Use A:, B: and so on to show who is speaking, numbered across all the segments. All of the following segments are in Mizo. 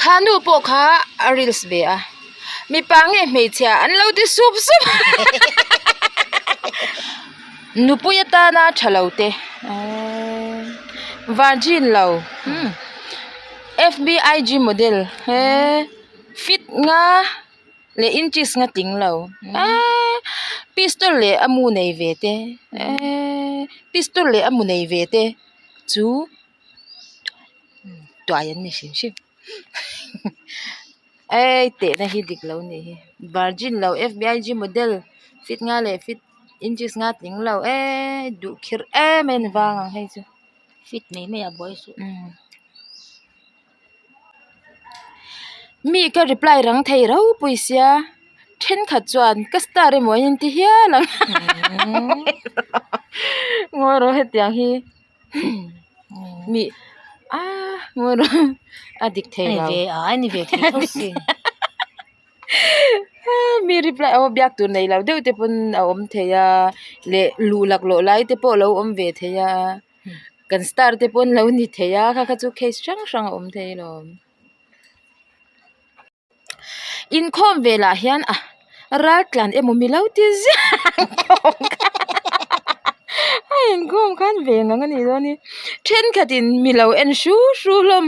A: Kha nu pawh kha a reels ve a, mipa nge hmeichhia an lo ti sup sup a. Nupui atana tha lo te virgin lo fbig model he fit nga leh inches nga tling lo eee pistol leh a mu nei ve te eee pistol leh a mu nei ve te chu. Tuai an ni hrim hrim ei tehna hi dik lo nih hi virgin lo fbig model fit nga leh fit inches nga tling lo eee duh khirh em em vang ang hei chu
B: fit mai mai a buai suh
A: umm mi ka reply rang thei ropui sia thenkhat chuan ka star emaw an inti hial ang ngawi rawh hetiang hi. Mi ah ngawi rawh a dik thei lo.
B: Ve a ni ve thei tho si.
A: Mi reply aw biak tur nei lo deuh te pawn a awm thei a leh luh laklawh lai te pawh lo awm ve thei a kan star te pawn lo ni thei a kha kha chu case hrang hrang a awm thei alawm. Inkhawm velah hian a ral tlan emaw mi lo ti ziah a inkhawm khan ve ngang a nih dawn hi thenkhatin mi lo en hru hru hlawm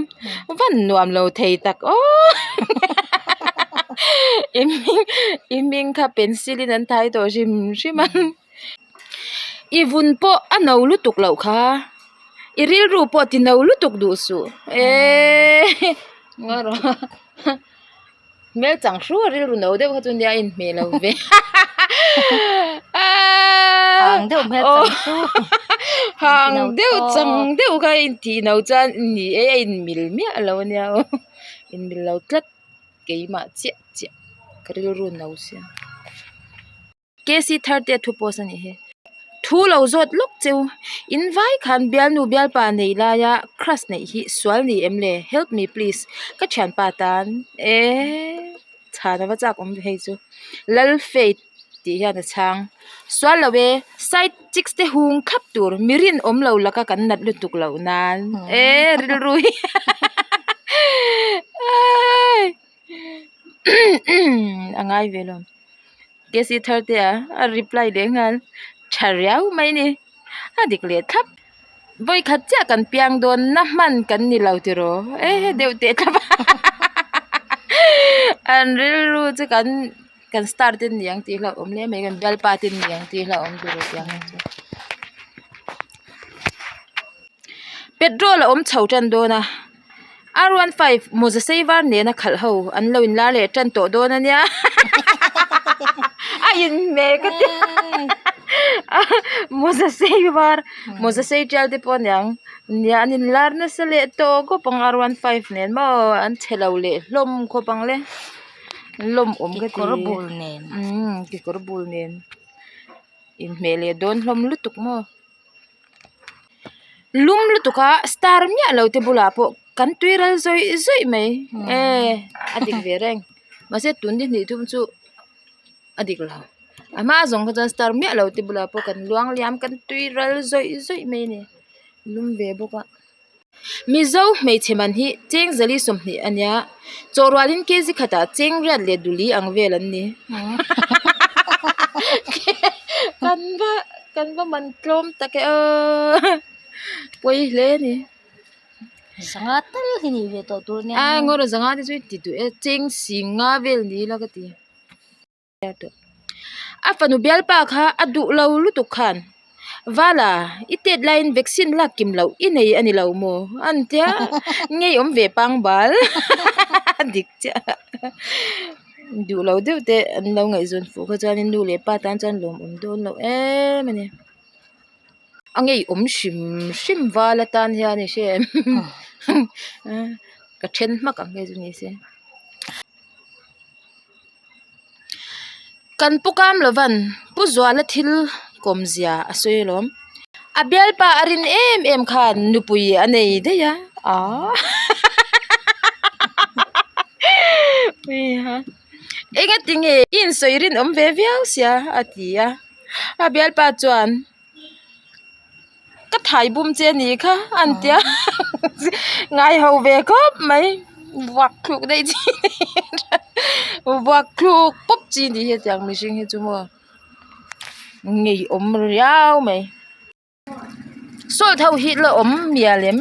A: van nuam lo thei tak aw i hming i hming kha pencil in an thai tawh hrim hrim a i vun pawh a no lutuk loh kha. I rilru pawh ti no lutuk duh suh eeee ngawi rawh hmel chang hru a rilru no deuh kha chu nia a inhmeh lo ve
B: hang deuh hmel chang hru
A: hang deuh chang deuh kha a intih no chuan ni e a inmil miah lo ania aw inmil lo tlat keimah chiah chiah ka rilru no sia. Kc thar te thu post a nih hi thu lo zawt lawk cheu in vai khan bialnu bialpa nei laia crush neih hi sual ni em le help me please ka thianpa tan eee chhan ava chak awm ve hei chu lal faith tih hian a chhang sual lo e side chicks te hung thlap tur mi rinawm lo laka kan nat lutuk loh nan eee rilru hi a ngai ve lo. Kc thar te a a reply leh nghal tha riau mai ni a dik leh thlap vawikhat chiah kan piang dawn na hman kan ni lo tiraw e he deuh teh thlap a an rilru chu kan kan star te ni ang tih hlauhawm hle mai kan bialpa te ni ang tih hlauhawm tiraw tiang hi chu petrol a awm chho tan dawn a. R one five mawza sei var nena khalh ho an lo inlar leh tan tawh dawn a nia a inhmeh ka ti a mawza sei var mawza sei tial te pawh aniang nia an inlar nasa leh tawh khawp ang r one five nen maw an chhe lo leh hlawm khawp ang le lawmawm ka ti
B: kekawr bul nen
A: umm kekawr bul nen inhmeh leh dawn hlawm lutuk maw. Lum lutuk a star miah lo te bulah pawh kan tui ral zawih zawih mai eh a dik ve reng mahse tun ni hnih thum chu a dik lo a hma zawng kha chuan star miah lo te bulah pawh kan luang liam kan tui ral zawih zawih mai a ni lum ve bawk a. Mizo hmeichhe man hi cheng zali 20 a nia, chawhrualin kg khatah cheng riat leh duli ang vel an ni. Kan va kan va man tlawm tak e aw pawi hle a ni.
B: Zanga tal hi nih ve tawh tur nia.
A: A ngawr zanga te chu i ti duh e cheng singa vel ni ila ka ti. A fanu bialpa kha a duh lo lutuk khan Vala i tet laiin vaccine lak kim loh i nei a ni lo maw? An tia ngei awm ve pang bal dik chiah duh lo deuh te an lo ngaihzawn fuh kha chuanin nu leh pa tan chuan lawmawm dawn loh em a ni. A ngeiawm hrim hrim val atan hian i hre em ka then hmak ang hei chu ni se. Kan pu kam lovan Pu Zuala thil kawm zia a sawi alawm. A bialpa a rin em em khan nupui a nei daih a aaa engati nge i insawi rinawm ve viau sia a ti a a bialpa chuan. Ka thai bum che ni kha an tia ngai ho ve khawp mai. Vuak thluk daih chi vuak thluk pawp chi ni hi hetiang mihring hi chu maw ngeiawm riau mai. Salt ho hi la awm mial em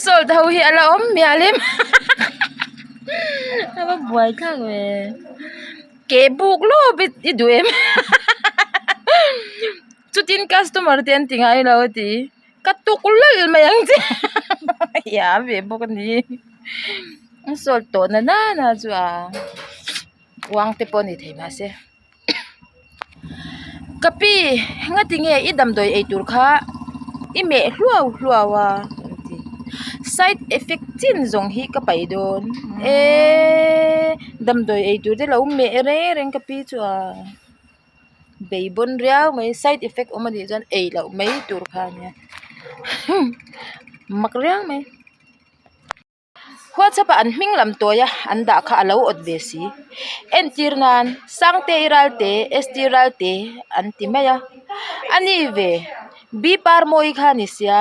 A: salt ho hi a la awm mial em a va buai thlak ve ke buk lawp i duh em chutin customer te an ti ngai lo a ti ka tuk lawlh mai ang che ia ve bawk a ni salt tawh na nana chu a uang te pawh a ni thei mahse. Ka pi ngati nge i damdawi ei tur kha i meh hluau hluau a an ti side effect chin zawng hi ka pai dawn eeee damdawi ei tur te lo meh reng reng ka pi chu a beibawn riau mai side effect awm a nih chuan ei loh mai tur kha a nia mak riau mai. Whatsapp ah an hming lam tawi a an dah kha a lo awt ve si entir nan Sangte-i Ralte S_T Ralte an ti mai a a ni ve B Parmawi kha a ni sia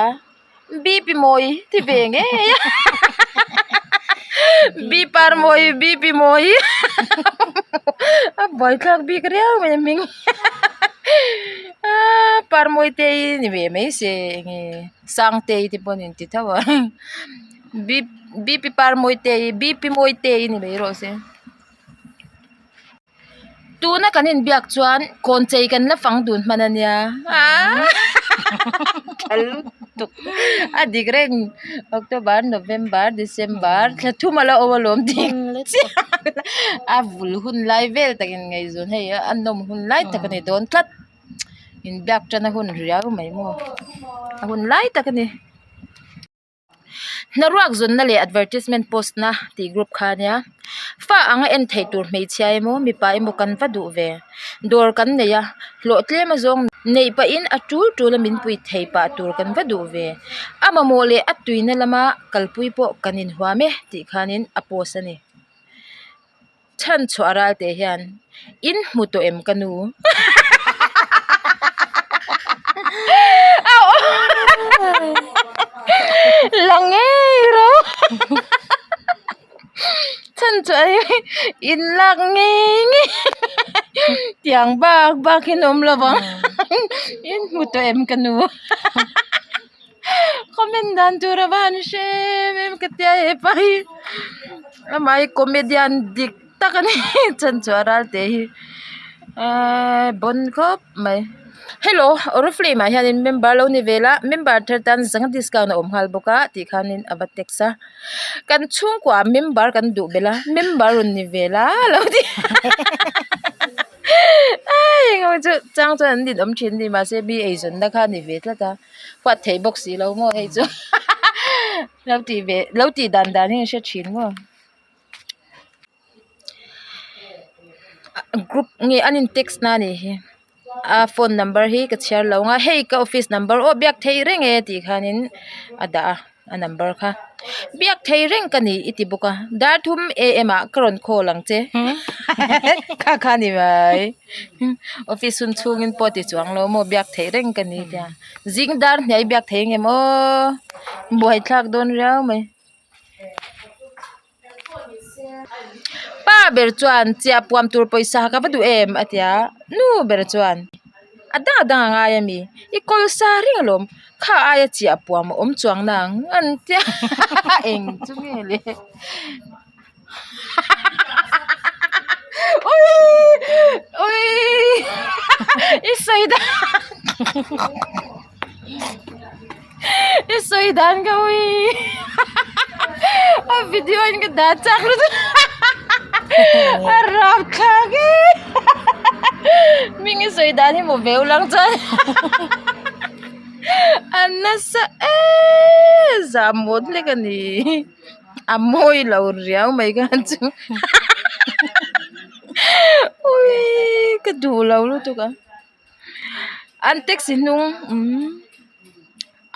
A: B Pi Mawi ti ve ngei a B Parmawi B Pi Mawi a buaithlak bik riau mai a hming aaa Parmawi te hi ni ve mai se enge Sangte-i te pawh an inti tho a. B P par mawi te hi B P mawi te hi ni mai rawh se tuna kan inbiak chuan kawn chei kan la fang dun hman a nia tha lutuk a dik reng October November December thla thum a la awm alawm tih a vul hun lai vel takin ngaihzawn hei a nawm hun lai tak a ni dawn tlat inbiak tan a hun riau mai maw a hun lai tak a ni. Hnaruak zawnna leh advertisement post na tih group kha ania fa anga en theih tur hmeichhia emaw mipa emaw kan va duh ve dawr kan nei a hlawh tlem a zawng neih pahin a tul tul a min pui thei pah tur kan va duh ve a mamawh leh a tuina lama kalpui pawh kan inhuam e tih khanin a post a ni. Chhan chhuah ral teh hian in hmu tawh em ka nu? La ngei ro chhan chhuah hi in lak ngei ngei tiang bak bak in awm lo vang in hmu tawh em ka nu? Comment dan tur a van hre em em ka tia hepa hi amah hi comedian dik tak a ni chhan chu a ral teh hi eeee bon khawp mai hello oriflame ah hianin member lo ni vel a member thar tan zanga discount a awm nghal bawk a tih khanin a va text a kan chhungkua member kan duh belh a member rawn ni vel a lo ti engemaw chu chang chuan an ninawm thin a ni mahse mi eizawnna kha a ni ve tlat a. huat theih bawk si lo maw hei chu lo tih ve lo tih dan dan hi an hre thin maw group nge an in text na a nih hi a phone number hi ka chhiar lo ang a hei ka office number aw biak theih reng e tih khanin a dah a a number kha biak theih reng ka ni i ti bawk a dar thum A_M ah ka rawn call ang che kha kha a ni mai. Office hun chhungin pawh ti chuang lo maw biak theih reng ka ni tia zing dar hniai biak theih ang em aw buaithlak dawn riau mai. Pa ber chuan chiah puam tur pawisa ka va duh em a ti a nu ber chuan a dang a dang a ngai a mi i kawl sa reng alawm kha aia chiah puam a awm chuang nang an tia eng chu nge le. Ui i sawi dan i sawi dan ka ui a video in ka dah chak lutuk a rapthlak e hming i sawi dan hi maw veu lang chuan a nasa eee zahmawt hlek a ni. A mawi lo riau mai kha chu ui ka duh lo lutuk a an taxi hnung umm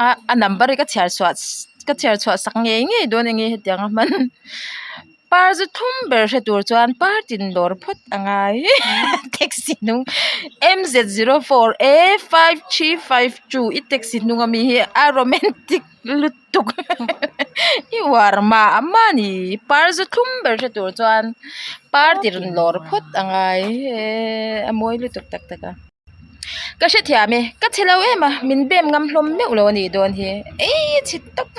A: a a number hi ka chhiar chhuah ka chhiar chhuah sak ngei ngei dawn enge hetiang a hman par zu thum ber hre tur chuan par tin dawr phawt a ngai taxi hnung M Z zero four A 5 3 5 2 i taxi hnung ami hi a romantic. lutuk i uar mah mah a ni par zu thlum ber hre tur chuan par ti rawn lawr phawt a ngai eee a mawi lutuk tak tak a. Ka hrethiam e, ka chhe lo em a, min bem ngam hlawm meuh lo a nih dawn hi, eii chhe tawp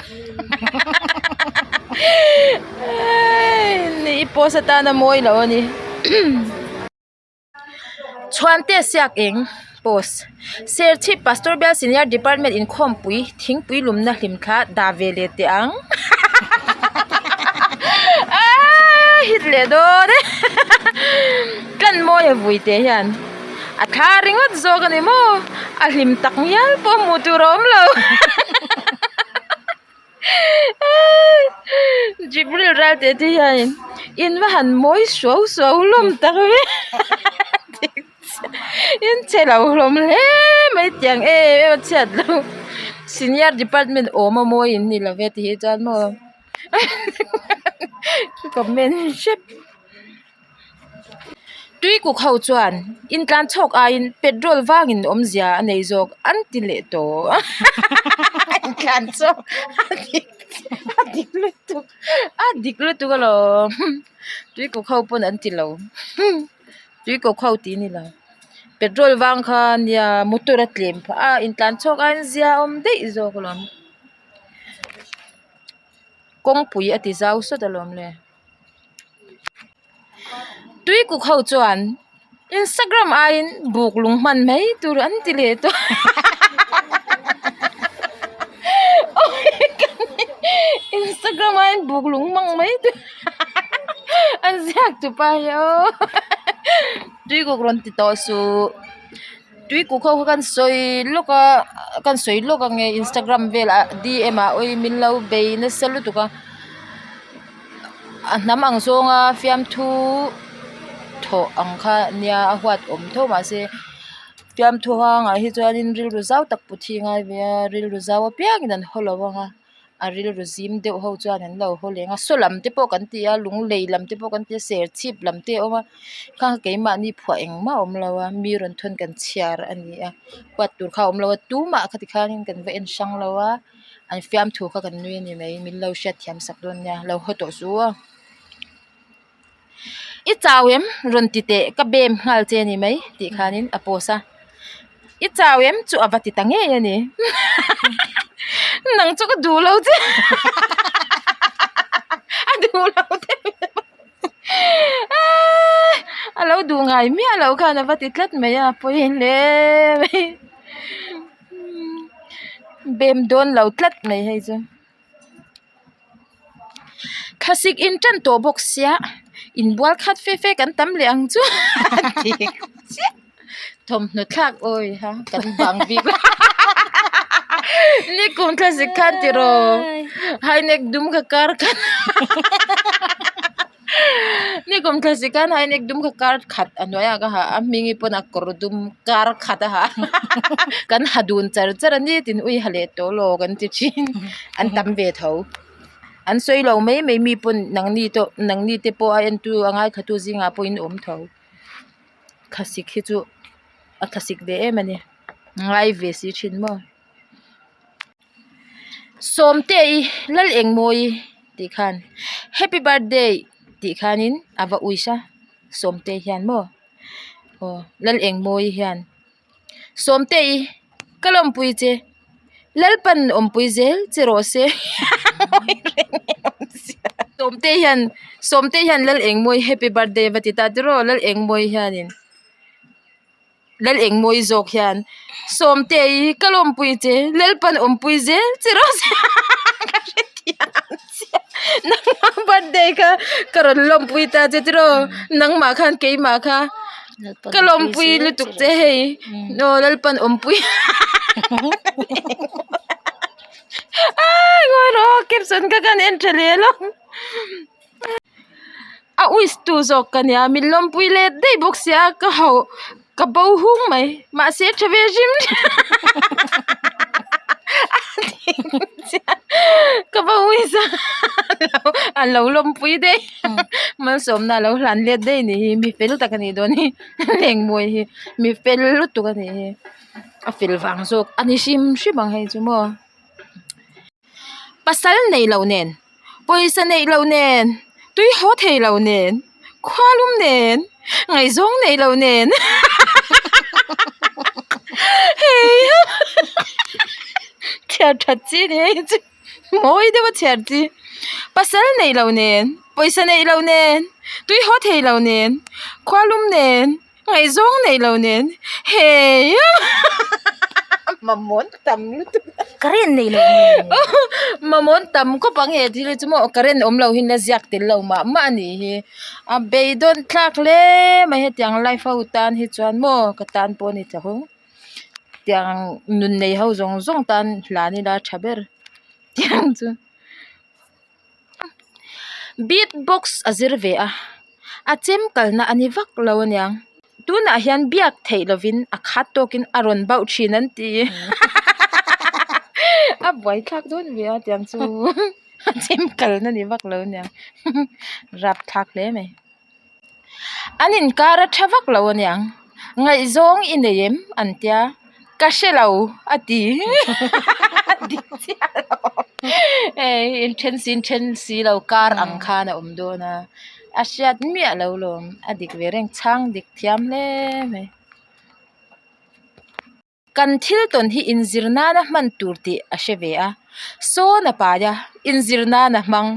A: i post atana mawi lo a ni. Chhuante siak eng post Serchhip Pastor Bial Senior Department inkhawmpui thingpui lumna hlim thla dah ve leh teh ang aaa hit leh dawn e tlan mawi a vui teh hian a thla ringawt zawk a ni maw a hlim tak ngial pawh hmuh tur a awm lo. Jibril ral teh te hianin in va han mawi suau suau hlawm tak mai in che lo hlawm hle mai tiang em em a chhiat loh senior department awm a mawi in ni love ti hi chuan maw comment hrep. Tuikuk ho chuan intlan chhawk aiin petrol vangin awmzia a nei zawk an ti leh tawh intlan chhawk a dik a dik lutuk a dik lutuk alawm tuikuk ho pawn an ti lo tuikuk ho tih a ni lo petrol vang kha nia motor a tlem phah a intlan chhawk aiin zia a awm daih zawk alawm kawngpui a ti zau sawt alawm le. Tuikuk ho chuan Instagram aiin buk lung hman mai tur an ti leh tawh Instagram aiin buk lung hmang mai tur an ziak tu pa hi aw tuikuk rawn ti tawh suh tuikuk ho kha kan sawi lawk a kan sawi lawk ang e Instagram velah D M ah awii min lo bei nasa lutuk a. A hnam ang zawnga fiamthu thawh ang kha nia a huat awm tho mahse fiamthu hangah hi chuanin rilru zau tak put hi a ngai ve a rilru zau apiangin an haw lo ang a a rilru zim deuh ho chuan an lo haw leng a saw lam te pawh kan ti a lunglei lam te pawh kan ti a serchhip lam te a awm a khang kha keimahni phuah engmah a awm lo a mi rawn thawn kan chhiar a ni a huat tur kha a awm lo a tumah khati khanin kan va en hrang lo a. An fiamthu kha kan nui a ni mai min lo hriatthiam sak dawn nia lo haw tawh suh aw. I chau em rawn ti teh ka bem nghal che a ni mai tih khanin a post a i chau em chu a va ti ta ngei a ni nang chu ka duh lo che a duh lo che a lo duh ngai miah loh khan a va ti tlat mai a pawi hle mai. Bem dawn lo tlat mai hei chu thlasik in tan tawh bawk sia inbual khat fe fe kan tam leh ang chu a ti chiah thawmhnaw thlak awi ha kan bang bik nikum thlasik khan tiraw hainek dum kha kar khat. Nikum thlasik khan hainek dum kha kar khat a hnuaiah ka ha a hmingi pawn a kawr dum kar khat a ha kan ha dun char char a nitin ui ha leh tawh law kan ti thin an tam ve tho an sawi lo mai mai mi pawn nangni tawh nangni te pawh a entu a ngaithla tu zingah pawh in awm tho thlasik hi chu a thlasik ve em a ni ngai ve si thin maw. Sawmte i lal eng mawi tih khan happy birthday tih khanin a va wish a sawmte hian maw aw lal eng mawi hian sawmte i ka lawmpui che lalpan awmpui zel che rawh se sawmte hian sawmte hian lal eng mawi happy birthday a va ti ta tiraw lal eng mawi hianin. Lal engmawi zawk hian Sawmte i ka lawmpui che Lalpan awmpui zel che rawh se ka hrethiam chiah nangmah birthday kha ka rawn lawmpui ta che tiraw nangmah khan keimah kha ka lawmpui lutuk che hei aw Lalpan awmpui ngawi rawh aw caption kha kan en tha leh lawk. A wish tu zawk ka nia min lawmpui let daih bawk sia ka hauh ka bo hung mai mahse tha ve hrim ka va wish a a lo lawmpui daih malsawmna a lo hlan let daih a nih hi mi fel tak a nih dawn hi lengmawi hi mi fel lutuk a nih hi a fel vang zawk a ni hrim hrim ang hei chu maw. Pasal nei lo nen, pawisa neih loh nen, tui haw thei lo nen, khualum nen, ngaihzawng neih loh nen hei chhiar that chi ni hei chu mawi deuh a chhiar chi. Pasal neih loh nen, pawisa neih loh nen, tui haw thei lo nen, khualum nen. Ngaihzawng neih lo nen hei mamawh tam lutuk
B: current neih loh nen
A: mamawh tam khawp ang he thil hi chu maw current awm lo hian a ziak tel lo mah mah a nih hi a beidawn thlak hle mai hetiang life ho tan hi chuan maw ka tan pawh a ni tla ho tiang nun nei ho zawng zawng tan hlan ila a tha ber tiang chu. Beat box a zir ve a a chem kalna a ni vak lo aniang tunah hian biak theih lovin a khat tawkin a rawn bauh thin an ti a buaithlak dawn ve a tiang chu a chem kalna ni vak lo aniang rapthlak hle mai. An inkar a tha vak lo aniang ngaihzawng i nei em an tia ka hre lo a ti dik chiah lo hei inthen si inthen si lo kar ang khan a awm dawn a a hriat miah lo lawm a dik ve reng chhang dik thiam hle mai. Kan thil tawn hi inzir nana hman tur tih a hre ve a, sawn a pai a, inzir nana hmang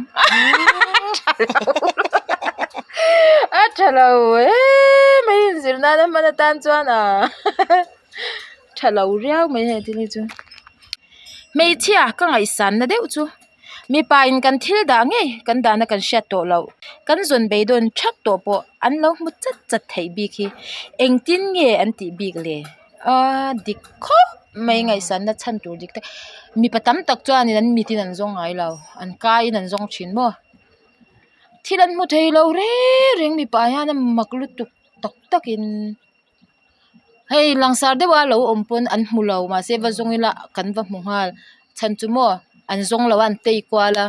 A: a tha lo em mai inzir nana hman atan chuan a tha lo riau mai hei thil hi chu. Hmeichhia ka ngaihsanna deuh chu mipa in kan thil dah ngei kan dahna kan hriat tawh loh kan zawn beidawn thak tawh pawh an lo hmu chat chat theih bik hi engtin nge an tih bik le. Aaa dik khawp mai ngaihsanna chhan tur dik tak mipa tam tak chuanin an mitin an zawng ngai lo an kaiin an zawng thin maw thil an hmu thei lo reng reng mipa hian a mak lutuk tak takin hei langsar deuha lo awm pawn an hmu lo mahse va zawng ila kan va hmu nghal chhan chu maw an zawng lo a an tei kual a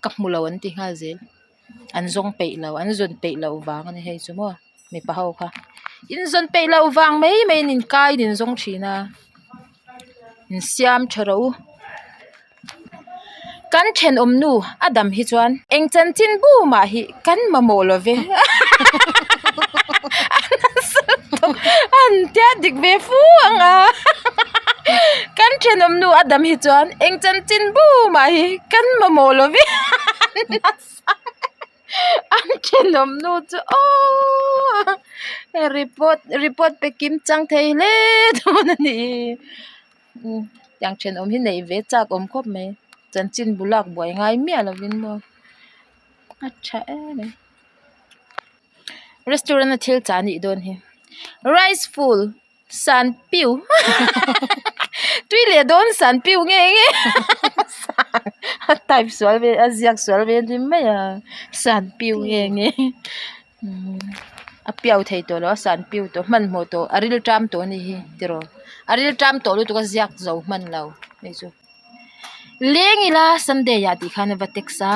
A: ka hmu lo an ti nghal zel an zawng peih lo an zawn peih loh vang a ni hei chu maw. Mipa ho kha inzawn peih loh vang mai mai in inkai in inzawng thin a insiam tha rawh u kan thenawm nu a dam hi chuan eng chanchin bu mah hi kan mamawh lo ve an tia dik ve fu ang a kan thenawm nu a dam hi chuan eng chanchin bu mah hi kan mamawh lo ve. An thenawm nu chu aww report report pe kim chang thei hle dawn a ni tiang thenawm hi neih ve chak awm khawp mai chanchin bu lak buai ngai miah lovin maw a tha em mai restaurant a thil chah a nih dawn hi rice full. San piu tui leh dawn san piu nge nge a type sual ve a ziak sual ve ni mai a san piu nge nge a piau thei tawh lo a san piu tawh hmanhmawh tawh a ril ṭam tawh a ni hi tiraw a ril ṭam tawh lutuk a ziak zo hman lo hei chu leng ila sunday ah tih khan a va text a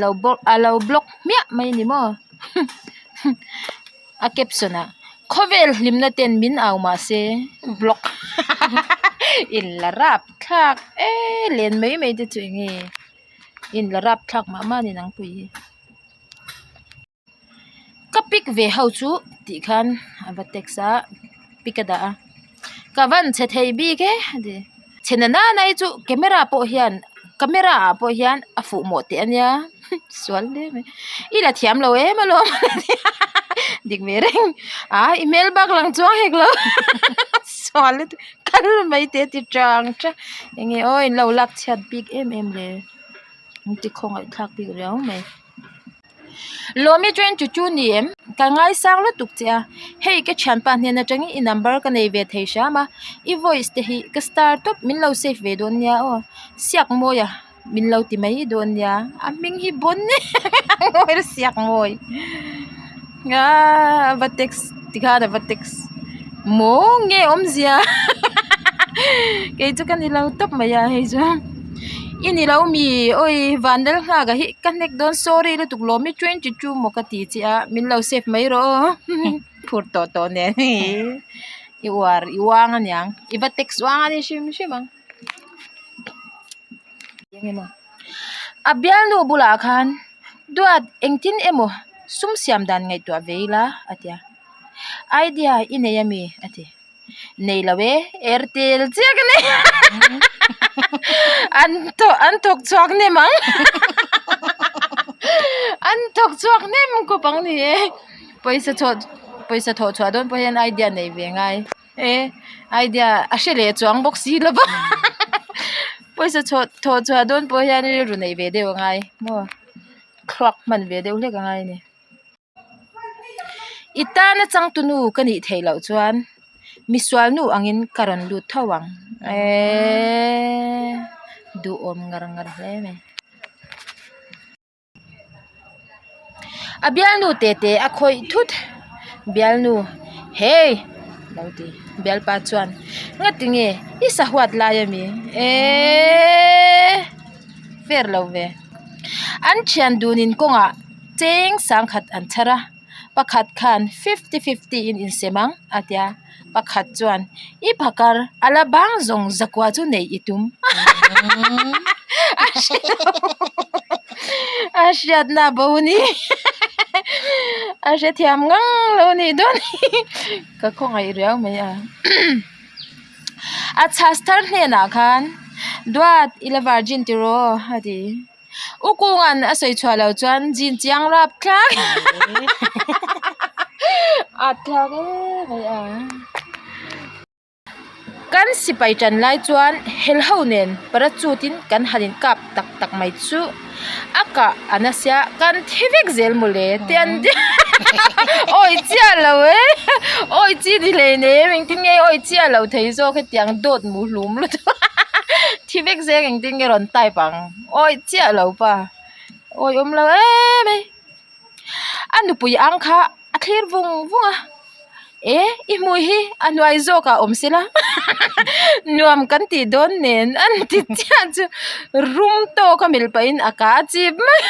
A: lo a lo block hmiah mai a ni maw. A caption ah khawvel hlimna ten min au mah se block in la rap thlak e len mai mai te chu eng nge in la rap thlak mah mah a ni nangpui hi ka pic ve ho chu tih khan a va text a pic a dah a ka van chhe thei bik e a ti chhe na nana hi chu camera pawh hian camera ah pawh hian a fuh mawh teh a nia sual hle mai i la thiam lo em alawm dik ve reng a i hmel bak lang chuang hek lo sual lutuk kal mai te a ti chang chang enge aw in lo lak chhiat bik em em le an ti khawngaih thlak bik riau mai. Lawmi chuan chu chu ni em? Ka ngaisang lutuk che a, hei ka thianpa hnen atangin i number ka nei ve thei hram a, i voice te hi ka star tawp min lo save ve dawn nia aw, siak mawi a min lo ti mai dawn nia, a hming hi bawn em siak mawi aaa va text tikhan a va text maw nge awmzia kei chu ka ni lo tawp mai a hei chu. I ni lo mi awi van lal nghak ah hi ka hnek dawn sorry lutuk lawm i 22 maw ka ti che a min lo save mai rawh aw phur tawh tawh nen i uar i uang aniang i va text uang a ni hrim hrim ang. A bialnu bulah khan duat engtin emaw sum siam dan ngaihtuah ve ila a ti a. Idea i nei ami? a ti. Nei lo e, Airtel chiah ka nei an an thawk chhuak hnem ang an thawk chhuak hnem khawp ang ni e. Pawisa chhuah pawisa thawh chhuah dawn pawh hian idea nei ve ngai. E idea a hre leh chuang bawk si lo va pawisa chhuah thawh chhuah dawn pawh hian rilru neih ve deuh a ngai maw thluak hman ve deuh hlek a ngai a ni. I tana changtunu ka nih theih loh chuan misual nu angin ka rawn lut tho ang eeee duhawm ngar ngar hle mai. A bialnu teh teh a khawih thut bialnu hey lo ti bialpa chuan ngati nge i sahuat lai ami eeee fair lo ve an thian dunin kawngah cheng sangkhat an chhar a pakhat khan fifty fifty in insem ang a tia pakhat chuan i phakar a la bang zawng zakua chu neih i tum a hriatna bo ni a hrethiam ngang lo a nih dawn hi ka khawngaih riau mai a a chhas thar hnenah khan duat i la virgin tiraw a ti. U Kunga'n a sawi chhuah loh chuan jean chiang rap thlak a thlak em mai a. Kan sipai tan lai chuan hel ho nen parachute in kan han in kap tak tak mai chu a kah a na sia kan thi vek zel mawle te an ti awi chiah lo e awi chi ni hlei nem engtin nge awi chiah lo thei zawk hetiang dawt mu hlum lutuk thi vek zel engtin nge rawn type ang. Awi chiah lo pa awi awm lo em e a nupui ang kha a thlir vung vung a e i hmui hi a hnuai zawk ah awm sela nuam kan tih dawn nen an ti chiah chu rum tawk a mil pahin a ka chip mai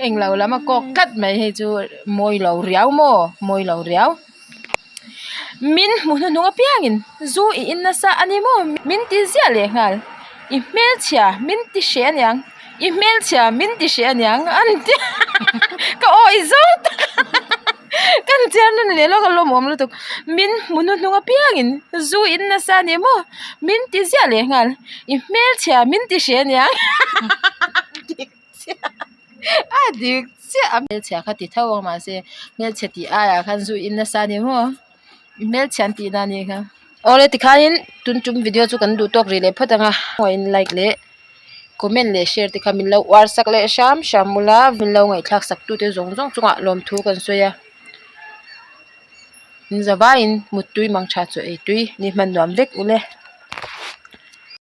A: englo lam a kawk tlat mai hei chu mawi lo riau maw mawi lo riau. Min hmu hnuhnung apiangin zu i in nasa a ni maw? Min ti ziah leh nghal. I hmelchhia min ti hreh aniang, i hmelchhia min ti hreh aniang an ti ka awi zawng tak a kan chiar nun leh lawk a lawmawm lutuk. Min hmu hnuhnung apiangin zu i in nasa a ni maw? Min ti ziah leh nghal. I hmelchhia min ti hreh aniang. A dik chiah a hmelchhia kha ti tho ang mahse hmelchhe tih aiah khan zu in nasa a ni maw hmelchhe an tihna a nih kha awle tikhanin tun tum video chu kan duh tawk rih leh phawt ang a khawngaih in like leh comment leh share te kha min lo uar sak leh hram hram ula min lo ngaihthlak sak tute zawng zawng chungah lawmthu kan sawi a in zavaiin muttui mangtha chaw ei tui ni hman nuam vek ule.